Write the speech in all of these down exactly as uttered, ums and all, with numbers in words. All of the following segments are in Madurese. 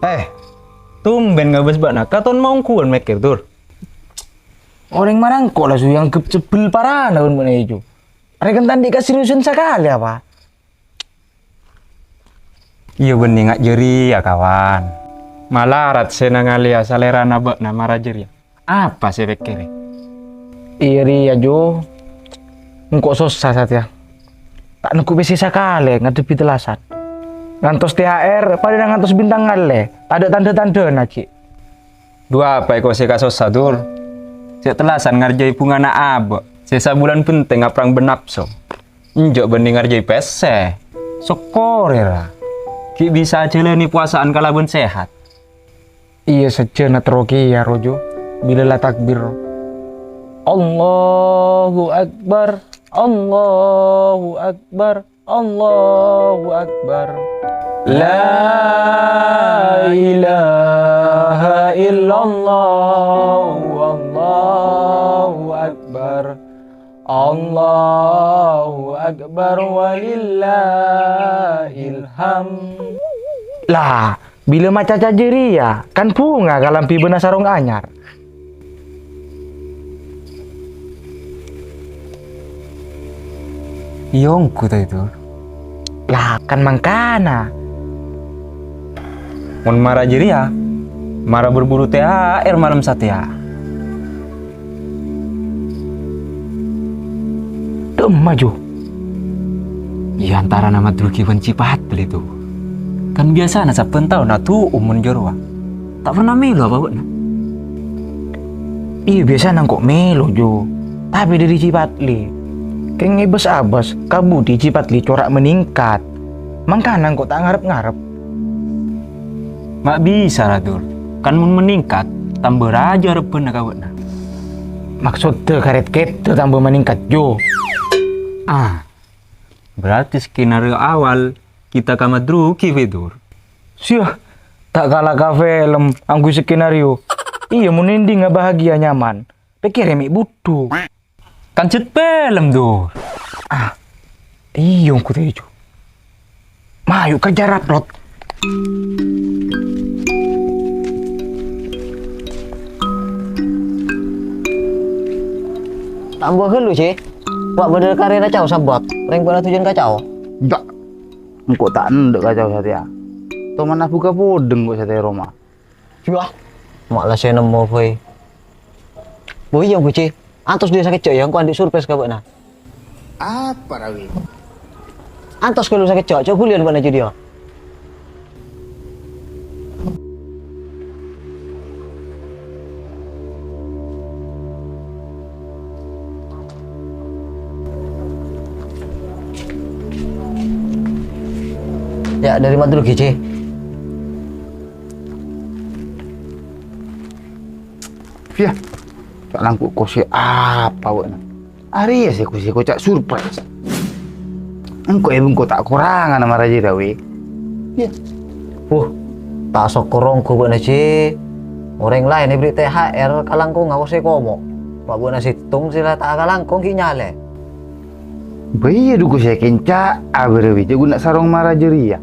Eh, tumbèn ngabâs bâ'na, katon maongghuwân mèkkèr, Dur. Orèng marangko' la suyang gep cebbel parana bân bâ'na, Ju. Arèya kan ta' andi' kaseriusan sakalè, apa? Iyâ, bânnè nga' jârèya, kawan. Malarat sè nangalèya salèrana bâ'na mara jârèya. Apa sè èpèkkèrè? Iyâ rèya, Ju. Engko' sossa satèya. Ta' nèngghu pèssè sakalè ngadhebbhi tellasan. Ngantos T H R, padâna ngantos bintang ngallè. Tadâ' tandhâ-tandhâna ghi'. Dhu apa èko sè kasossa, Dur? Sè tellasan ngarjhâi bhungana abâ', sè sabulân bhenteng aprang bân napso. Enjâ' bânnè ngarjhâi pèssè. Sokkorè, ra. Ghi' bisa ajhâlânè powasa'an kalabân sehat. Iyâ, sajjhâna terro kèya, ro, Ju. Bilâ la takbir, ro. Allahu Akbar, Allahu Akbar, Allahu Akbar. La ilaha illallah, Allahu Akbar. Allahu Akbar walillahil hamd. La, bilâ maca jârèya, kan bhunga kalambhi bân sarong anyar. Iyâ ongghu ta' èdur. La, kan mangkana. Mon mara jârèya, mara buru-buru T H R malem satèya. Dâ'emma, Ju? Iyâ, antarana Madrugi bân Cipatli, Dur. Kan biyasana sabbhân taon adu'um mon jârowa. Ta' pernah mèlo apa bâ'na? Iyâ, biyasana engko' mèlo, Ju. Tapè dâri Cipatli. Kèng èbâs-abâs, kabudi Cipatli cora' meningkat. Mangkana engko' ta' ngarep-ngarep. Ma' bisa, ra, Dur. Kan mon meningkat, tamba rajâ rebbhâna ka bâ'na. Maksoddhâ karè kèdhâ tamba meningkat, Ju. Ah, berarti skenario awal kita ka Madrugi, Dur. Siah, ta' kala ka film angghuy skenario. Iyâ, mon endingnga bahagia nyaman, pèkkèrè mè' budhu. Kan jhât film, Dur. Ah, iyâ, ongghu ta' iyâ, Ju. Mayu kerja raplot. Tambâ ghâllu, Ji. Wa' bâdâ karèna cao sabât. Rèng bâ'na dujân kacao. Enjâ'. Engko' ta' endâ' kacao satèya. Tomanna bhuka podhâng engko' satèya roma. Yah, ma' la sè nemmo bhâi. Bhâi, yâ, Guci. Antos dhiyâ sakejjhâ', yâ, engko' andi' surprise ka bâ'na. Apa, Rawi? Antos ghâllu sakejjhâ', jhâ' ghuliyân bâ'na jârèya. Yâ, dâri Madrugi, Ji. Yah, ta' langku' kosè apa bâ'na? Arèya sè kosè koca' surprise. Engko' èbungko ta' korangana mara jârèya, Wi. Yah. Wuh, ta' sokkor ongghu bâ'na, Ji. Orèng laèn èberri' T H R kalangkongnga kosè komo'. Ma' bâ'na sèttong sè la ta' kalangkong ghi' nyalè. Bâ iyâ, dhu kosè kènca' abârâ wi jâ' ghuna sarong mara jârèya.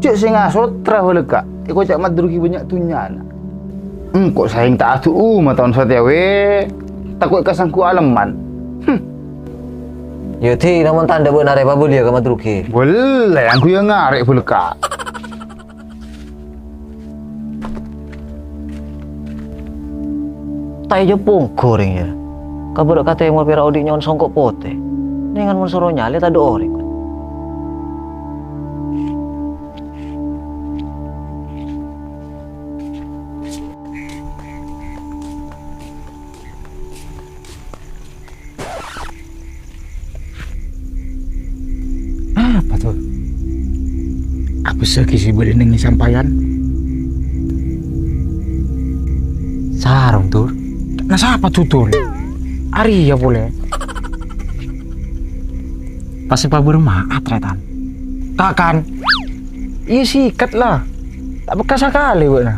Jâ' sè ngasotra bâlâkka', èkoca' Madrugi bânnya' dhunnyana. Engko' saèng ta' adu'uma taon satèya, wè. Tako' èkasangghu alemman. Hmm. Yâ, dina mon tandhâ bâ'na rè pabâliyâ ka Madrugi. Wallè, angghuy ngarè' bâlâkka'. Ta' èjâ pongghu orèng, yâ. Kabârâ' ka tèmor pèra' odi' nyo'on songko' potè. Nèngan mon soro nyalè tadâ' orèng. Apa, Dur? Apa sè ghi' sè bâdâ neng sampèyan? Sarong, Dur. Nah, sapa, Dur? Arèya polè. Pas sè pabâr ma'at, Rètan. Kakan. Iyâ, sikat, la. Ta' pekka sakalè bâ'na.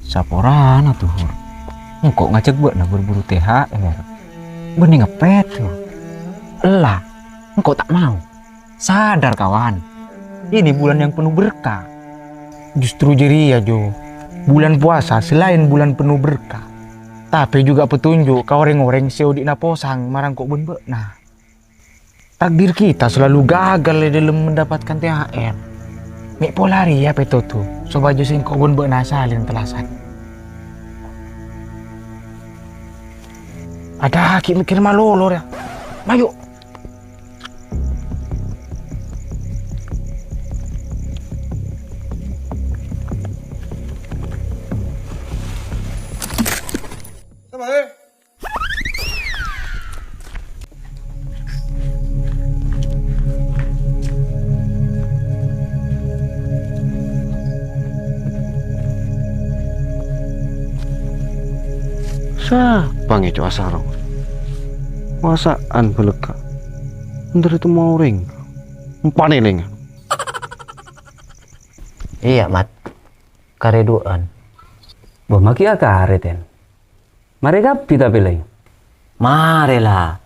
Saporana, Dur. Engko' ngajhâk bâ'na buru-buru T H R. Bânnè ngepet, Dur. Ella, engko' ta' mau. Sadar, kawan. Ini bulan yang penuh berkah. Justru jârèya, Jo. Bulân powasa sè laèn bulân penno berkah, tapè jhughâ petunjuk ka rèng-orèng sè odi'na posang marangko' bân bâ'na. Takdir kita selalu gagal è dâlem mendapatkan T H R. Mè' pola rèya pètodhu, sopajâ sèngko' bân bâ'na salèng tellasan. Adâ, ghi' mèkkèr malolo rèya. Mayu. Sapa ngèco' asarong? Wasa'an bâlâkka'. Èntar ètemmo orèng. Empanè lèngan. Iyâ, Mat. Karè du'ân. Bâ, maghi akarè, Ten. Marè kabbhi tapè, Lèng? Marè, la.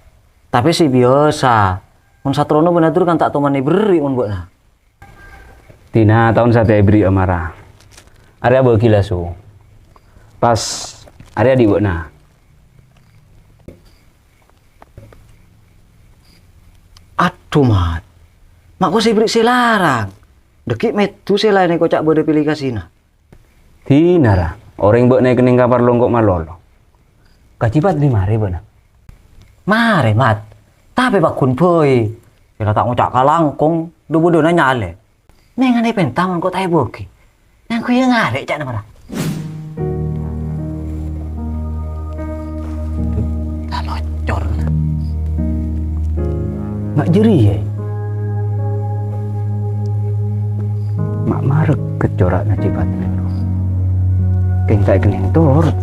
Tapè sè biyasa. Mon satrono bân adur kan ta' toman èberri' mon bâ'na. Dina taon satèya èberri'â mara. Arèya bâgi la, Su. Pas arèya dhi' bâ'na. Adhu, Mat. Ma' kok sè èberri' sè larang. Dâgghi' mèdhu sè laèn èkoca' bâdâ pilikasina. Dina, ra, orèng bâ'na èkennèng kaparlo engko' malolo. Ka Ji Padli marè bâ'na? Marè, Mat. Tapè paggun bhâi. Sè la ta' ngoca' kalangkong, dhu-budhuna nyalè. Nèng anè pènta mon ko' ta' èbâgi. Ngangghuy ngarè' ca'na mara. Talocor. Ma' jârèya. Ma' marèkket cora'na Ji Padli. Kèng ta' èkennèng torot.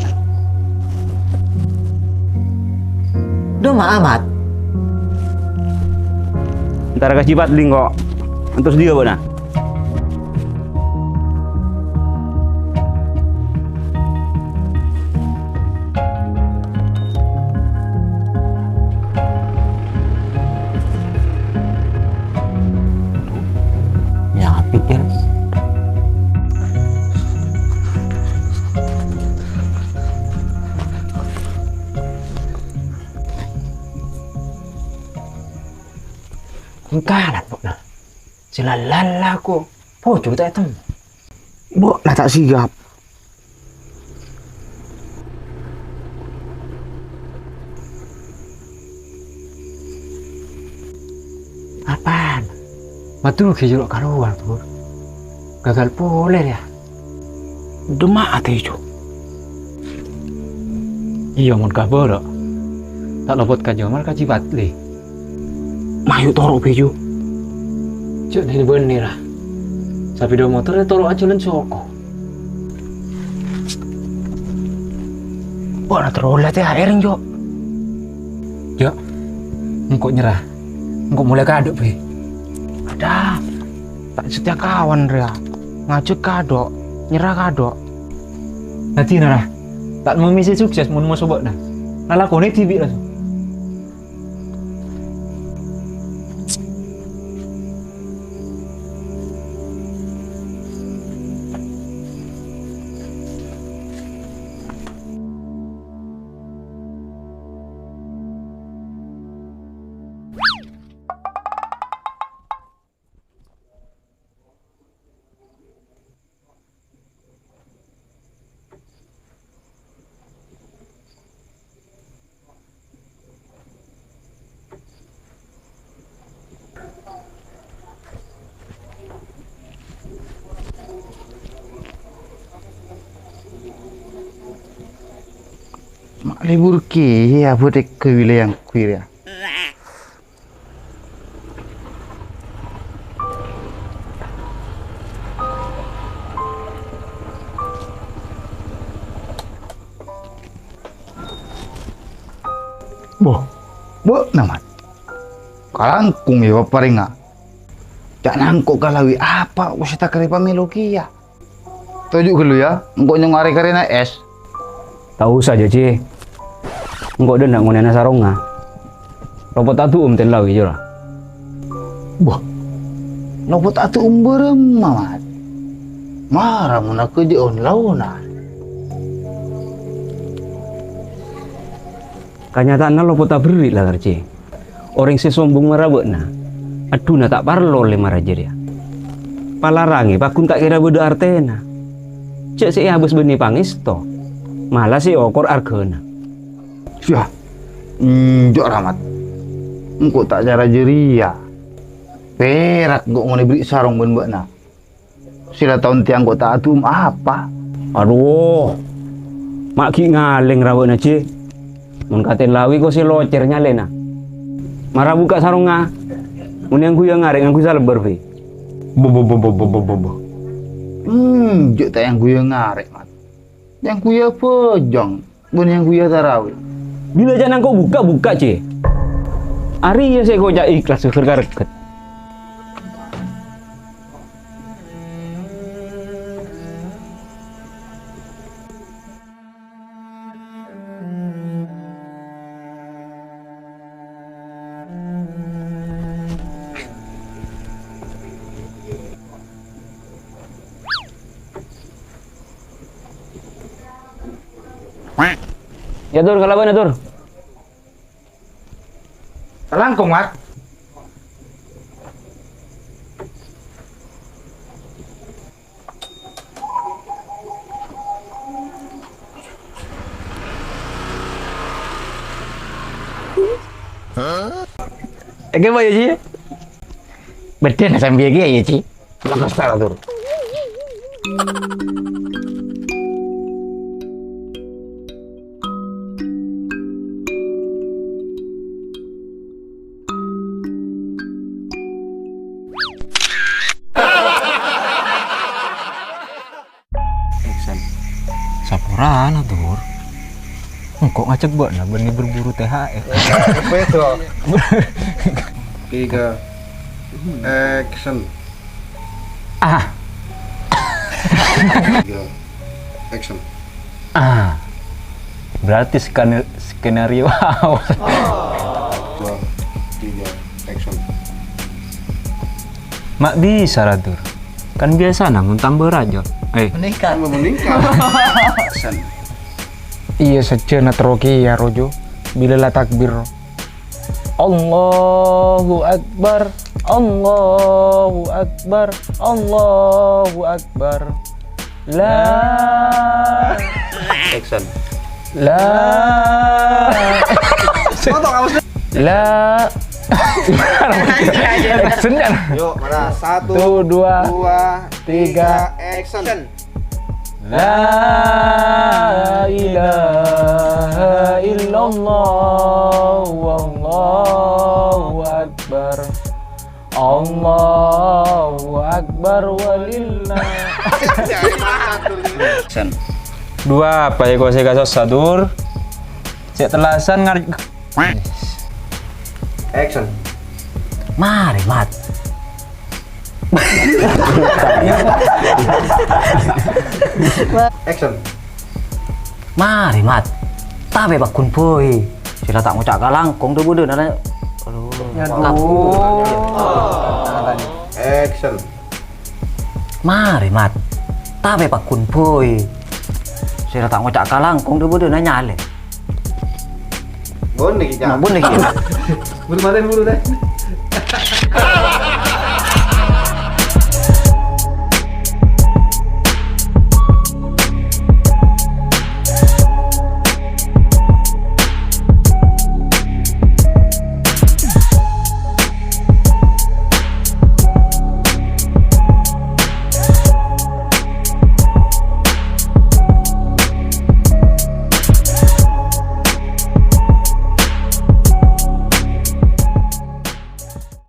Dhu, ma' Amat. Èntar ka Ji Padli engko'. Antos dhiyâ bâ'na. Nyapi, Ken. Engkana, Bu', na. Sè la-, la-, laku. Pojhur ta' ètemmo. Bu', la ta' sigap. Apana? Maddhu ghi' jhâlâ' kalowar, Bur. Gagal polè, yâ. Dâ' emma'a tèjhu. Iyâ, mon kabhârâ. Ta' lopot ka Jamal ka Ji Padli. Mayu toro' bhâi, Ju. Jhâ' nè-bânnè, ra. Sapèda motor ètoro'a jhâlân soko. Wah, na terro la T H R, Jo. Jo, engko' nyerra. Engko' molè kaadâ', bhâi. Adâ, ta' satèya kawan rèya. Ngajhâk kaadâ', nyerra kaadâ'. Dhâddhi, na, ra. Ta' mèmè sè sukses mon moso bâ'na. Lalakonè dhibi', ra. Ma' lebur kèya abâ' tekka wilayah kuwi rèya. Boh, bâ'na, Mat. Kalangkong, yâ, paparèngnga. Ca' nangko' kalawi apa kok sè takarè pamèlo kèya. Toju' ghâllu, yâ, engko' nyong arè-karèna es. Ta' osa, Jaji. Engko' dâ' enna' ngonè'ana sarongnga. Lopot adu'um ten lawi, jâ, ra. Wah, lopot adu'um bârâmma, Mat? Mara mon aku jhâ' on-laona. Kanyataanna lopot aberri' la, Karce. Orèng sè sombong mara bâ'na, adduna ta' parlo ollè mara jârèya. Palarangè paggun ta' kèra bâdâ artèna. Jhâ' sè èabâs bânnè pangèsto, mala sè èokor arghâna. Yah, enjâ' Rahmat. Engko' ta' cara jârèya. Pèrak engko' mon èberri' sarong bân bâ'na. Sè la tao ntèyang ko' ta' aḍu'um apa? Adhu, ma' ghi' ngalèng ra bâ'na, Ji. Mon katèn lawi ko' sè locèr nyalèna. Mara bukka' sarongnga. Mon èyangghuya ngarè' ngangghuy salbâr, bhâi. Bo, bo, bo. Hmm, jhâ' ta' èyangghuya ngarè', Mat. Èyangghuya bhâjâng. Bân èyangghuya tarawih. Bilâ jhâ' nangko' bukka', bukka', Ji. Arèya sè èkoca' ikhlas ghâr-ghârghât. Yâ, Dur, kalabân, yâ, Dur. Kalangkong, Mat. Èngghi, Pak, yâ, Ji? Bhender, sambi ghi, yâ, Ji? Lekas ta' atur. Action. Saporana, Dur. Engko' ngajhâk bâ'na bânnè buru-buru T H R. Apa itu? Tiga. Action. Ah. Tiga. Action. Ah. Berarti skane-, skenario awal. Dua, tiga, action. Ma' bisa, Radur. Kan biasana mon tamba raja. Eh. Meningkat. Tambah meningkat. Action. Iyâ, sajjhâna terro kèya, Rojo. Bilâ la takbir. Allahu Akbar, Allahu Akbar, Allahu Akbar. La. Action. La. Potong, Mas. La. Action, kan? Yuk, mana? Satu, Tuh, dua. Dua, Tiga. Tiga, action. La ilaha illallah, wallahu akbar. Allahu akbar walillah. Sen. Dua apa ya, kok saya kasus sadur? Cek telasan ngar- Action. Mare, Mat. Action. Mare, Mat. Tapè paggun bhâi. Sè la ta' ngoca' kalangkong dâ-bâdâna. Aduh. Aduh. Action. Mare, Mat. Tapè paggun bhâi. Sè la ta' ngoca' kalangkong dâ-bâdâna nyalè. Bun lagi, Cak. Nah, bun lagi. Buru mate buru deh.